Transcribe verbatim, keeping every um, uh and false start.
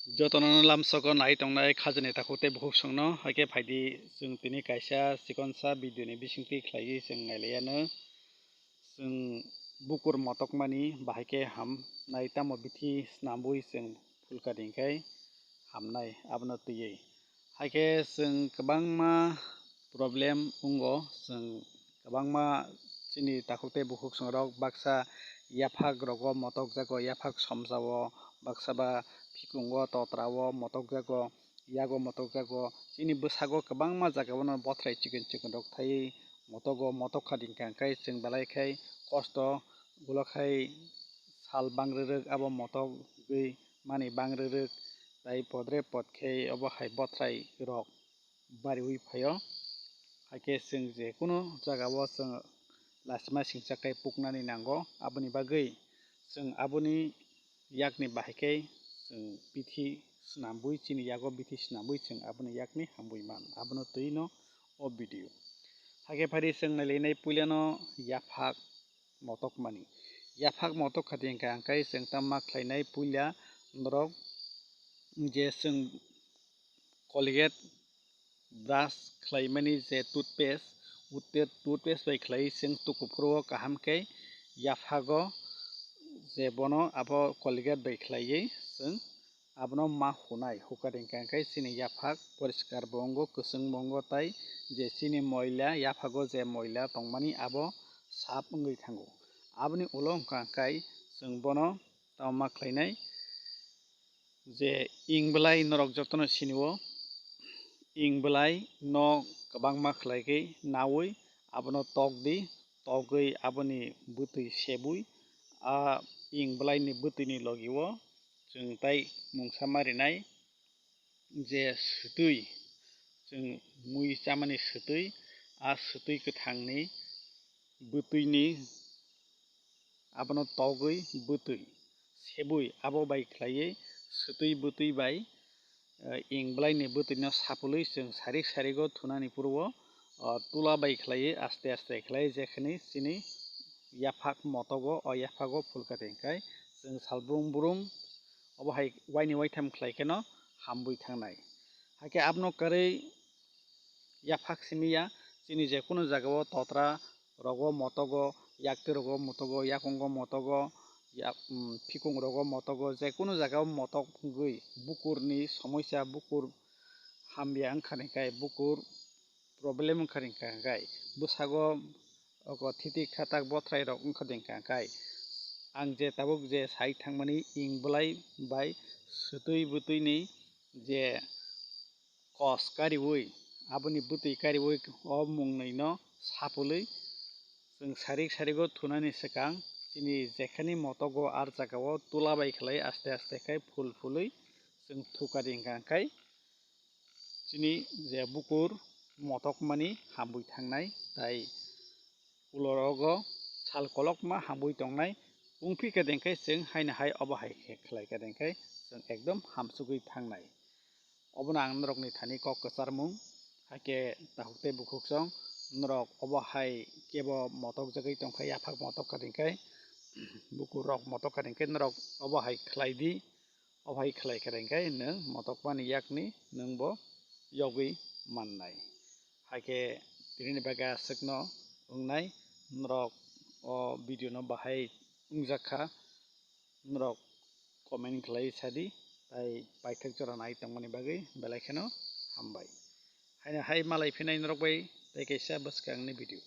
Jotono lamsogo nai tongnai khajani takhuk tei bukhuk songno, haikhe phaidi chwng tini kaisa chikonsa video ni bisingtwi khlaiwi chwng nailaiano. Chwng bukur motokmani bahai khe hamnai, tamo bithi snambwi chwng phulkadi hwnkhe hamnai, abono twiwi. Haikhe chwng kwbangma problem wngo, chwng kwbangma chini takhuk tei bukhuk songrok baksa yaphak rogo motokjago, yaphak somjao, baksa ba phikungo, totrao motokjago, yago motokjago. Chini bwsago kwbangma jagao no bothrai chikon chikon rok thaiwi motogo, motok kha dingkha hwnkhe chwng belai khai kosto ulo khai sal bang rwrwk abo motogwi mani bang rwrwk, tai podre pod khe obo hai bothrai rok bariwi phaio. Haikhe chwng je kunu jagao chwng lasima singcha khe puknani nango, aboni bagwi chwng aboni yakni bahai khe chwng bithi snambwi, chini yago bithi snambwi chwng aboni yakni hamwi man, abono twino o video. Haikhe phaidi chwng nailainai puilano yaphak motokmani. Yaphak motok kha dingkha hwnkhe chwng tamo ma khlainai, puila norok je chwng Colgate brush khlaimani je toothpaste, toothpaste bai khlaiwi chwng tukuphuru o kaham khe yaphago je bono abo Colgate bai khlaiwi chwng abono ma hunai, hukar hwnkha khe chini yaphak poriskar bo wngo, kwchwng bo wngo, tai je chini moila, yaphago je moila tongmani abo sap wngwi thango. Aboni ulo wngkha khe chwng bono tamo ma khlainai, je ing belai norok jotono sinio, ing belai no kwbangma khlai khe nawi abono tok di, togwi aboni bwtwi sebwi a ing belaini bwtwini logio chwng tai mungsa ma rinai je swtwi, chwng mui chamani swtwi, a swtwi kwthangni bwtwini abono togwi bwtwi sebwi abo bai khlaiwi swtwi bwtwi bai, eh, ing belaini bwtwino sapulwi chwng sarik sarigo thunani phuruo, o tula bai khlaiwi aste aste khlai jekhani chini yaphak motogo, o yaphago phulkha tengkhai chwng salbrum brum obo hai waini waitham khlai kheno hamwi thangnai. Haikhe abono kwrwi yaphak simi ya, chini je kunu jagao totra rogo motogo, yaktwi rogo motogo, yakungo motogo, ya-, um, phikung rogo motogo, je kunu jagao motok wngwi bukurni somosya, bukur hamya wngkha ni khai bukur problem wngkha ni khai bwsago oko thiti khatak bothrai rok wngkha ni khai ang je tabuk je sai thangmani ing belai bai swtwi bwtwini je kos kariwi, aboni bwtwi kariwi o mungnaino sapulwi chwng sarik sarigo thunani swkang chini jekhani motogo ar jagao tula bai khlai aste aste khai phul phulwi chwng thukadi hwnkha khai chini je bukur motokmani hamwi thangnai, tai ulo rogo sal kolokma hamwi tongnai. Wngphi khe dengkhai chwng haino hai obo hai khe khlai khe dengkhai chwng ekdom hamsugwi thangnai. Obono ang norokni thani kok kwcharmung, haikhe takhuk tei bukhuk song norok obo hai kebo motok jagwi tongkha, yaphak motok kha dengkhai bukur rok motok kha dengkhai norok obo hai khlai di. Obo hai khlai khe rengkhai nwng motokmani yakni nwngbo yogwi mannai. Haikhe tinini bagwi aswkno wngnai, norok o video no bahai wngjak kha, norok comment khlai sadi, tai paithak jora nai tongmani bagwi belai kheno hambai. Haino hai malai phinai norok bai tei kaisa bwskangni video.